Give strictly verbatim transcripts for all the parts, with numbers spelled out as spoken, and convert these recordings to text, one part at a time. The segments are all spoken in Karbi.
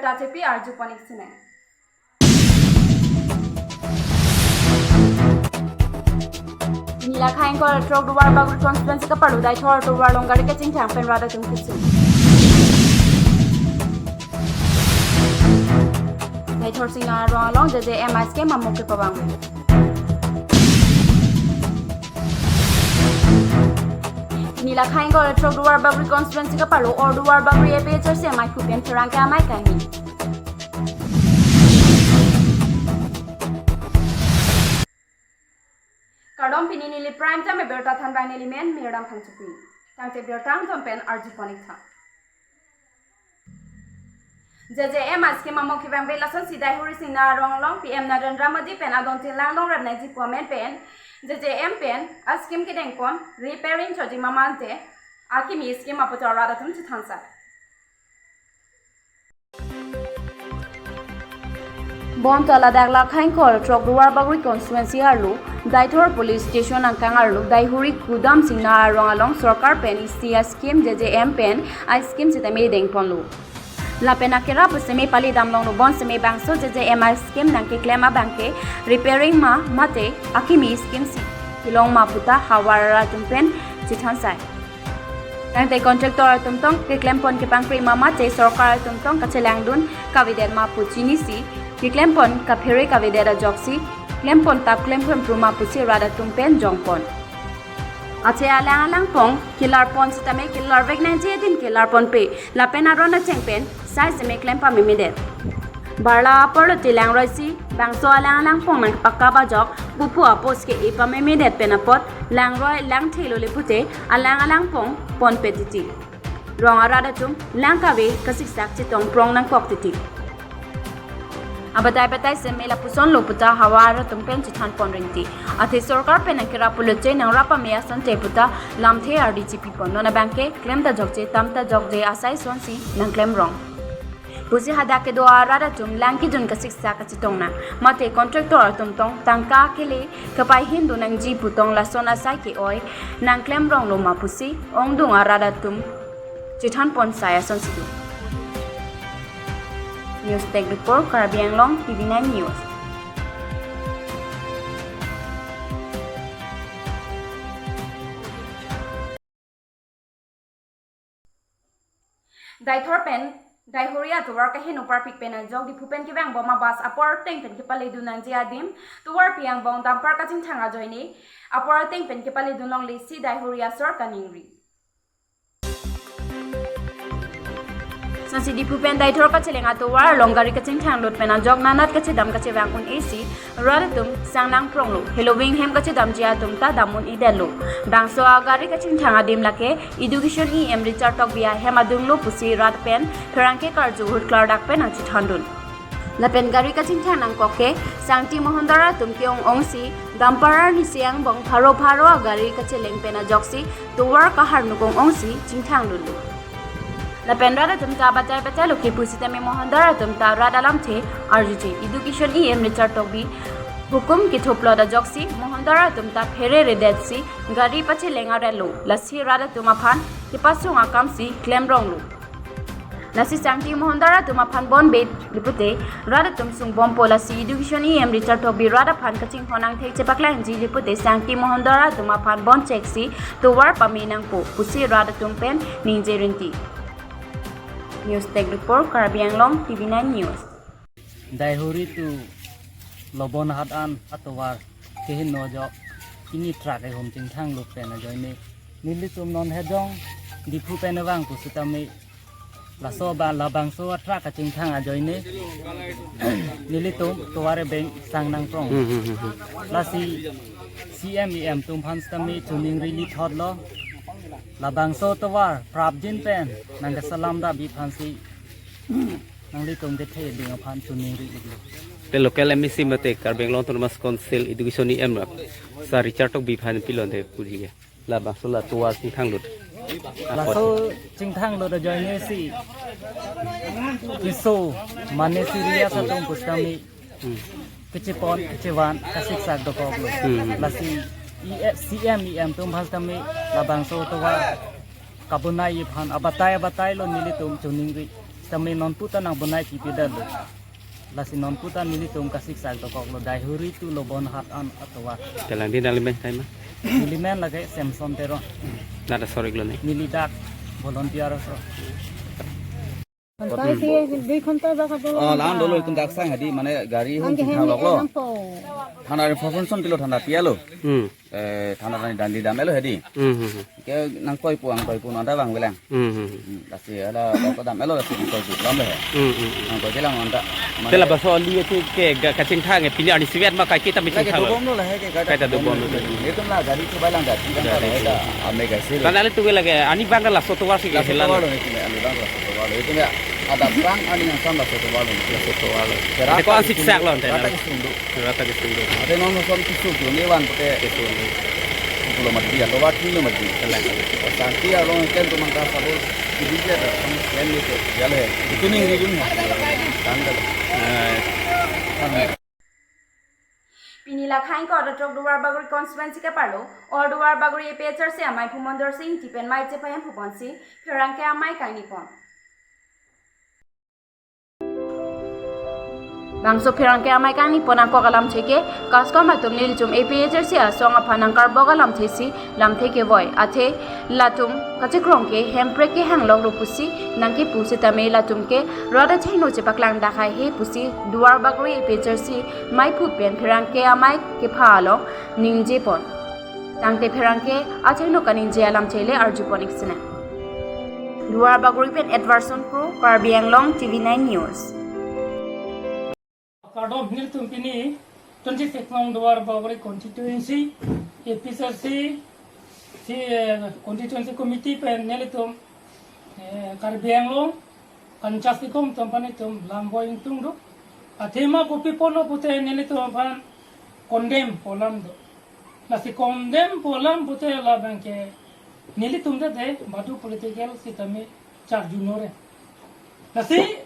Kachepi arju pon-ik sinang. Pini Lakha ingkoi ra throk Duarbagori constituency kaparlo Deithor tovar along gari kachingthang pen rat atum kesung. Deithor Singnar arong along J J M a scheme amok kepavang. Pini Lakha ingkoi ra throk Duarbagori constituency kaparlo Duarbagori A P H L C amei kupen pherangke amei kangni. Kardom, pini neli Prime Time abirta thanbang neli men Mirdam Phangchopi. Tangte birta angton pen arju pon-ik tha. J J M a scheme amok kevangve lasonsi Deithor Singnar arong along P M Narendra Modi pen adon chelang longrap nangji pu amen pen J J M pen a scheme kedeng pon repairing chojima mate akimi scheme aputhak rat atum chethansai. Bonta ladak Lakha ingkoi ra throk Duarbagori constituency arlo Deithor police station angkang arlo Deithor Kudam Singnar arong along sorkar pen isi a scheme J J M pen a scheme sitame dengponlo. Lapen akera pu seme pali damlonglo, bonseme bangso J J M a scheme nangkeklem abangke repairing ma mate akimi scheme si kelong ma puta havar atum pen chethansai. Tangte contractor atum tong keklem pon kepangkri ma mate sorkar atum tong kachelangdun kavedet ma pu chinisi keklem pon kaphere kavedet ajoksi klem pon tap klem pon pru ma pusi rat atum pen jongpon. Ache alang alangpong kelar pon sitame kelar vek nangji adim kelar ponpe, lapen aron acheng pen sai seme klem pamemedet. Barla apor lo tilang roisi bangso alang alangpong nangpakap ajok pupu apos ke-e pamemedet pen apot langroi langthelo le pute alang alangpong ponpe titi. Rong arat atum lang kave kasiksak chetong prong nangkok titi. Abatai batai seme lapuson lo puta havar atum pen chethan pon rinti. Athe sorkar pen nangkera pulote nangrap pame asonte puta lamthe ardi chepipon. Non abangke klem ta jokje, tam ta jokje asai sonsi nangklem rong pusi hadak kedo arat atum lang kejun kasiksak kachetong nang. Mate contractor atum tong tangka kele kapai hindu nangji putong lason asai ke-oi nangklem ronglo ma pusi ongdung arat atum chethan pon sai asonsi do. News Desk Report, Karbi Anglong, T V nine News. Deithor pen Deithor atovar kaheno parpik pen ajok Diphu pen kevangbom a bus apor ateng pen kepaledun nangji adim tovarpi angbong dumper kachingthang ajoine apor ateng pen kepaledun longle si Deithor asor kaningri. Sasi Diphu pen Deithor kacheleng atovar along gari kachingthang lut pen ajok nanat kachedam kachevang un-e si rat atum sang nangpronglo. Heloving hem kachedamji atum ta dam un-edetlo. Bangso agari kachingthang adim lake Education E M Richard Tokbi ahem adunglo pusi rat pen pherangke karju ahut klardak pen nangchethandun. Lapen gari kachingthang nangkok ke Sangti Mohondar atum ke-ong ongsi dumper arnisi angbong pharo pharo agari kacheleng pen ajoksi tovar kaharnuk ong ongsi chingthang dunlo. Lapen rat atum ta batai batai lo kipu sitame Mohondar atum ta rat alamthe arjuje. Education E M Richard Tokbi hukum kethuplot ajoksi Mohondar atum ta phere redetsi gari pacheleng arelo. Lasi rat atum aphan kepasung akamsi klem ronglo. Lasi Sangti Mohondar atum aphan bonbe le pute rat atum sungbompo, lasi Education E M Richard Tokbi rat aphan kachinghon angthek chepaklangji le pute Sangti Mohondar atum aphan boncheksi tovar pame nangpo pusi rat atum pen ningje rinti. News Desk Report, Karbi Anglong, T V nine News. Deithor to Lobonhat an atovar keheno ajok pini truck ehum chingthang lut pen ajoine nelitum non hejong Diphu pen vang pusitame laso ba labangso a truck kachingthang ajoine nelitum tovar ebeng sang nangprong. Hmm, hmm, hmm, hmm. Lasi C M E M atum aphan sitame chuning rili thotlo. Labangso tovar prapjin pen nangkesalam da bi aphansi nanglitum kethe ding aphan chuning ri iklo. Te local M A C mate Karbi Anglong Autonomous Council Education E M Sir Richard Tokbi aphan pilonde puji ke. Labangso la tovar chingthang lut. Laso chingthang lut ajoine si keso mane serious atum pusitame Hmm. kechepon kechevan kasiksak dokoklo. Hmm. Lasi E- C M E M atum aphan sitame labangso tovar kabonai aphan abatai abatai lo nelitum chuning ri. Tame nonputa nang bonai kipida lo. Lasi nonputa nelitum kasiksak dokok lo, Daihuri tu Lobonhat an atovar. Kalang di nangli men kaima? Neli men lake Samson Teron. Nada sorik lo ne. Neli dak volunteer aso. Kontai si dui kontai ba kadolo. Oh, lang dolo itum dak sang hadi mane gari hum Angke chingthang hem lok lo. Enang po. Thana information tilo thana pia lo. Hmm. Eh, thana thani dandi dam-et lo hadi. Hmm, hmm, hmm. Ke nangkoi puang koi puang anta bang belang. Hmm, hmm, hmm. Hmm, lasi ada doktor dam-et lo lasi nangkoi pu lam le. Hmm, hmm, hmm. Nangkoi kelang anta. Te la baso ali ke ke ga kachingthang e pini arni sivet ma kai kita mi lagi chingthang lo. Dobom lo la he ke Kaita dobom lo. Itum la gari ke balang dak. Gari ke. Ame gari sih. Karena itu lagi ani bang laso tovar si ke. Laso helan. Tovar lo ni, ame bang laso tovar lo. Itu ya ada bang ani yang sama laso tovar lo. Laso tovar lo. Kera. Te ko-an siksak lo ante. Rata ke sunduk. Rata ke sunduk. Ada nomor som tisu kilo ni wan pakai. Tisu ni. Kilo mati dia, tovar kilo mati. Santi along ken tu mangka sabol. Jadi dia ada sama ken ni tu. Ya le. Itu ni ini dun. Tanggal. Nah. Pini la khain ko atok Duarbagori constituency ke parlo, or Duarbagori A P H R C amei Phumondor Sing Ingti pen mei chepahem phubonsi pherangke amei kangni pon. Bangso pherangke amei kangni pon angkok alamthe ke, kaskom atum nelitum A P H R C asong aphan nangkarbok alamthe si lamthe kevoi, athe latum kachekrong ke hemprek kehang lok lo pusi nangkepu sitame latum ke rat achehingno chepaklang dak hai he pusi Duarbagori A P H R C meiphu pen pherangke amei kepha along ningje pon. Tangte pherangke achehingno kaningje alamthe le arju pon ik sene. Duarbagori pen Edwardson Kro, Karbi Anglong T V nine News. Kardom, nelitum pini twenty-six nong Duarbagori constituency, A P H R C, si, eh, constituency committee pen nelitum, eh, Karbi Anglong Kanchas Dikom atum aphan itum lam boi ingtung do. Athema kopi pulo pute nelitum aphan condemn pu alam do. Lasi condemn pu alam pute labang ke nelitum de de badu political sitame charjunore. Lasi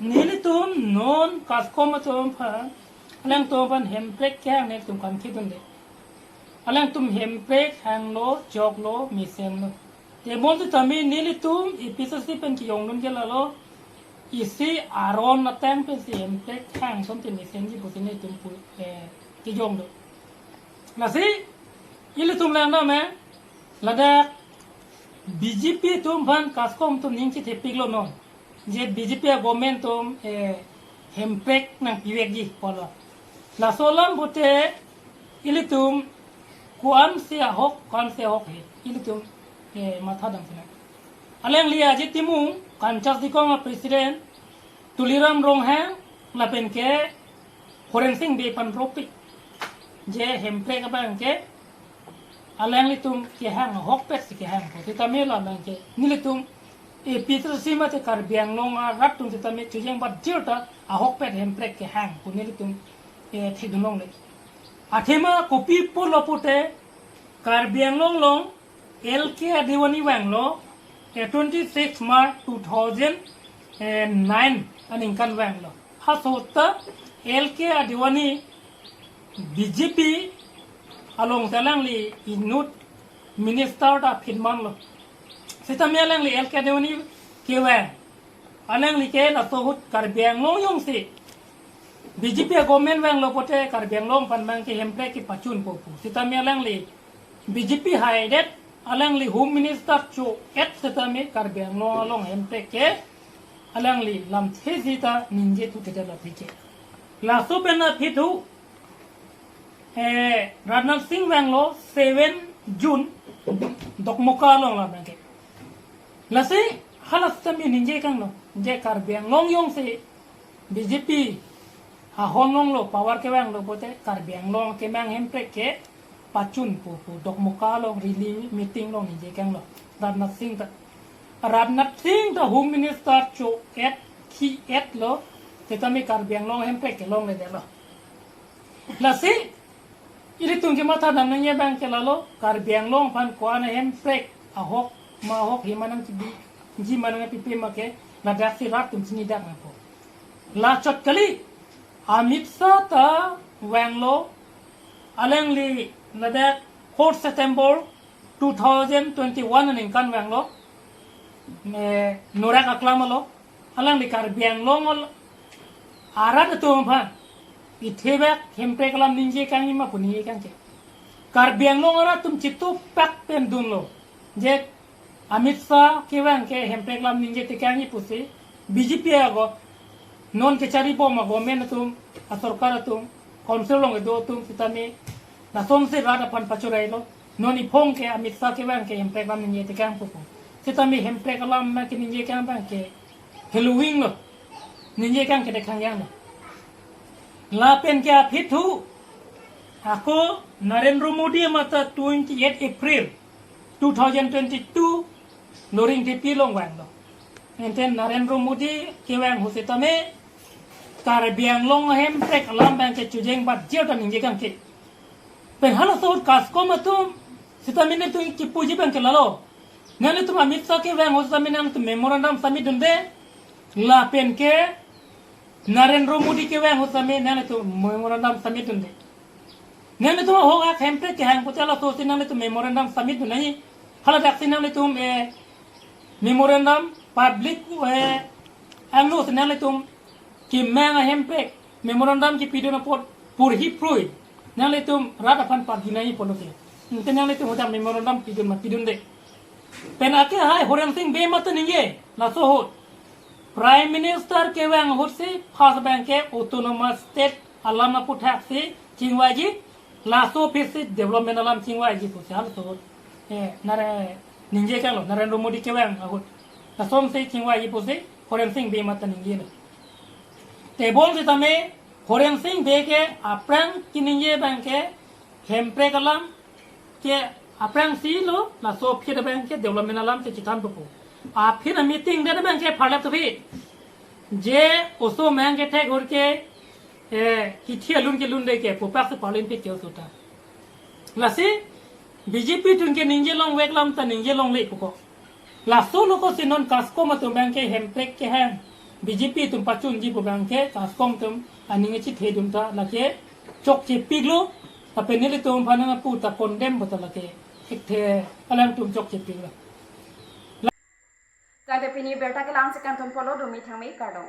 nelitum non kaskom atum aphan, alangtum aphan hemprek kehang nelitum kangkhidunde. Alangtum hemprek hanglo, choklo, mesenlo. Tebon tu tame nelitum A P H R C pen kejongdun ke lalo isi aron ateng pensi hemprek hang ason te mesenji pusi nelitum pu, eh, kejongdun. Lasi ilitum langdam, eh, ladak B J P atum aphan kaskom atum ning chethepiklo non. Je B J P a-government atum, eh, hemprek nangpivekji pulo. Laso alam pute ilitum ko-ansi ahok, ko-ansi ahok he. Ilitum, eh, mathadam sina. Alangli Ajit Timung, Kanchas Dikom a-president, Tuliram Ronghang, lapen ke Horensing Bey aphan ropik. Je hemprek abang ke alanglitum kehang ahokpet si kehang. Sitame labang ke nelitum A P H R C mate Karbi Anglong arat atum sitame chojeng bat jirta ahokpet hemprek kehang pu nelitum, eh, thekdun longle. Athema kopi pulo pute Karbi Anglong along L K Advani vanglo, eh, twenty-six March two thousand nine aningkan vanglo. Halaso ta L K Advani B J P along ta alangli inut minister ta phit manlo. Sitame alangli L K Advani kevang. Alangli ke laso ahut Karbi Anglong jongsi B J P a-government vanglo pute Karbi Anglong aphan abang ke hemprek kepachunpo pu. Sitame alangli B J P haidet, alangli Home Minister cho-et sitame Karbi Anglong along hemprek ke alangli lamthe sita ningje thu tete la thike. Laso pen aphi thu, eh, Rajnath Singh vanglo seven June Dokmoka along labang ke. Lasi hala sitame ningje kangno, je Karbi Anglong jongsi B J P ahon longlo, power kevanglo pute Karbi Anglong kemang hemprek kepachunpo pu Dokmoka along rally meeting along ningje kanglo Rajnath Singh ta. Rajnath Singh ta Home Minister cho-et, khi-etlo, sitame Karbi Anglong hemprek kelongledetlo. Lasi ilitum kematha dam nangji abang ke lalo, Karbi Anglong aphan ko-an hemprek ahok ma ahok he ma nangchebiji ma nangpipe ma ke ladak si rat atum chinidak nangpo. Lachot kali, Amit Shah ta vanglo, alangli ladak fourth September two thousand twenty-one aningkan vanglo, eh, Norak Aklam along. Alangli Karbi Anglong arat atum aphan ithebak hemprek alam ningje kangji ma pu ningje kangke. Karbi Anglong arat atum chitupak pen dunlo je Amit Shah kevang ke hemprek alam ningje tekangji pusi B J P ago non kechari bom a government atum, a sorkar atum, council along kedo atum sitame lasonsi rat aphan pachurailo. Non iphong ke Amit Shah kevang ke hemprek alam ningje tekang pupo. Sitame hemprek alam ma keningje kang abang ke heluing lo. Ningje kang ke dekhang yang lo. Lapen ke aphi thu ako Narendra Modi mata twenty-eight April two thousand twenty-two Loring Tepi along vanglo. Enten Narendra Modi kevang ahut sitame Karbi Anglong hemprek alam abang ke chojeng bat jeo ta ningje kangke. Pen halaso ahut CASCOM atum sitame nelitum kipuji abang ke lalo. Nanglitum Amit Shah kevang ahut sitame nanglitum memorandum submit dunde. Lapen ke Narendra Modi kevang ahut sitame nanglitum memorandum submit dunde. Nanglitum ahok ak hemprek kehang pute halaso si nanglitum memorandum submit dun nangji. Haladak si nanglitum eh, memorandum public eh, angno si nanglitum kemang ahemprek memorandum kipidun apot porhi prui nanglitum rat aphan parjunai polote. Ante nanglitum hodak memorandum pidun ma pidunde. Pen ake hai Horen Sing Bey mata ningje laso ahut Prime Minister kevang ahut si first abang ke autonomous state alam aputhaksi chingvaiji, laso aphi si development alam chingvaiji pusi halaso ahut eh, Nare ningje kanglo Narendra Modi kevang ahut. Lasonsi chingvaiji pusi Horen Sing Bey mata ningjelo. Tebon sitame Horen Sing Bey ke aphrang keningje abang ke hemprek alam ke aphrangsi lo, laso aphi abang ke development alam ke chethan pupo. Aphi a meeting det abang ke pharlap tupi. Je oso mang kethek ahut ke eh, kithi alun kelunde ke pupak si parlin pik ke oso ta. Lasi B J P atum ke ningje longvek alam ta ningje longle puko. Laso lo ko si non CASCOM atum abang ke hemprek kehang B J P atum pachunji pu abang ke CASCOM atum aning chithedun ta lake chokche piklo. Lapen nelitum aphan nangpu ta condemn pu ta lake. Thekthe alangtum chokche piklo. Tangte pini abirta ke la-an si kangthumpo lo, dumi thangmi kardom.